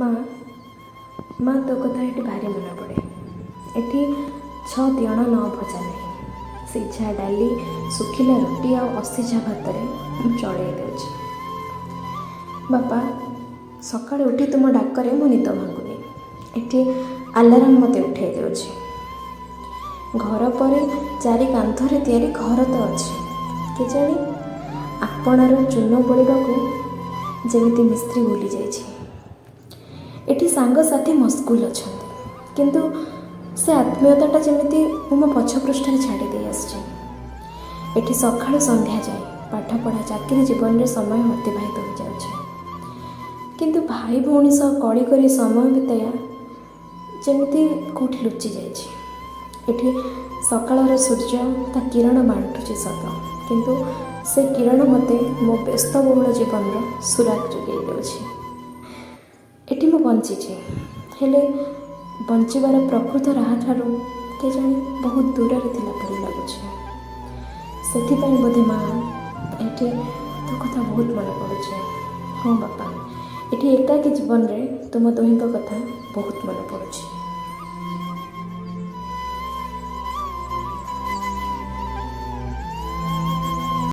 ମା, ମା, ତୋ କଥା ଏଠି ଭାରି ମନେ ପଡ଼େ। ଏଠି ଛଅ ତିଅଣ ନଅ ଭଜା ନାହିଁ। ସିଝା ଡାଲି, ଶୁଖିଲା ରୁଟି ଆଉ ଅସିଝା ଭାତରେ ମୁଁ ଚଳେଇ ଦେଉଛି। ବାପା, ସକାଳୁ ଉଠି ତୁମ ଡାକରେ ମୋ ନିଦ ଭାଙ୍ଗୁନି। ଏଠି ଆଲାରାମ ମୋତେ ଉଠାଇ ଦେଉଛି। ଘର ପରେ ଚାରି କାନ୍ଥରେ ତିଆରି ଘର ତ ଅଛି, କେଜାଣି ଆପଣାର ଚୂନ ବୋଳିବାକୁ ଯେମିତି ମିସ୍ତ୍ରୀ ଭୁଲି ଯାଇଛି। ଏଠି ସାଙ୍ଗସାଥି ମସଗୁଲ ଅଛନ୍ତି, କିନ୍ତୁ ସେ ଆତ୍ମୀୟତାଟା ଯେମିତି ମୁଁ ମୋ ପଛ ପୃଷ୍ଠାରେ ଛାଡ଼ି ଦେଇ ଆସିଛି। ଏଠି ସକାଳୁ ସନ୍ଧ୍ୟା ଯାଏ ପାଠପଢ଼ା, ଚାକିରି ଜୀବନରେ ସମୟ ଅତିବାହିତ ହୋଇଯାଉଛି, କିନ୍ତୁ ଭାଇ ଭଉଣୀ ସହ କଳି କରି ସମୟ ବିତାଇବା ଯେମିତି କେଉଁଠି ଲୁଚି ଯାଇଛି। ଏଠି ସକାଳର ସୂର୍ଯ୍ୟ ତା କିରଣ ବାଣ୍ଟୁଛି ସତ, କିନ୍ତୁ ସେ କିରଣ ମୋତେ ମୋ ବ୍ୟସ୍ତବହୁଳ ଜୀବନର ସୁରାକ ଯୋଗାଇ ଦେଉଛି। ଏଠି ମୁଁ ବଞ୍ଚିଛି, ହେଲେ ବଞ୍ଚିବାର ପ୍ରକୃତ ରାହା ଠାରୁ କେଜାଣି ବହୁତ ଦୂରରେ ଥିଲା ପରି ଲାଗୁଛି। ସେଥିପାଇଁ ବୋଧେ ମା, ଏଠି ତୋ କଥା ବହୁତ ମନେ ପଡ଼ୁଛି। ହଁ ବାପା, ଏଠି ଏକାକୀ ଜୀବନରେ ତୁମ ଦୁହିଁଙ୍କ କଥା ବହୁତ ମନେ ପଡ଼ୁଛି।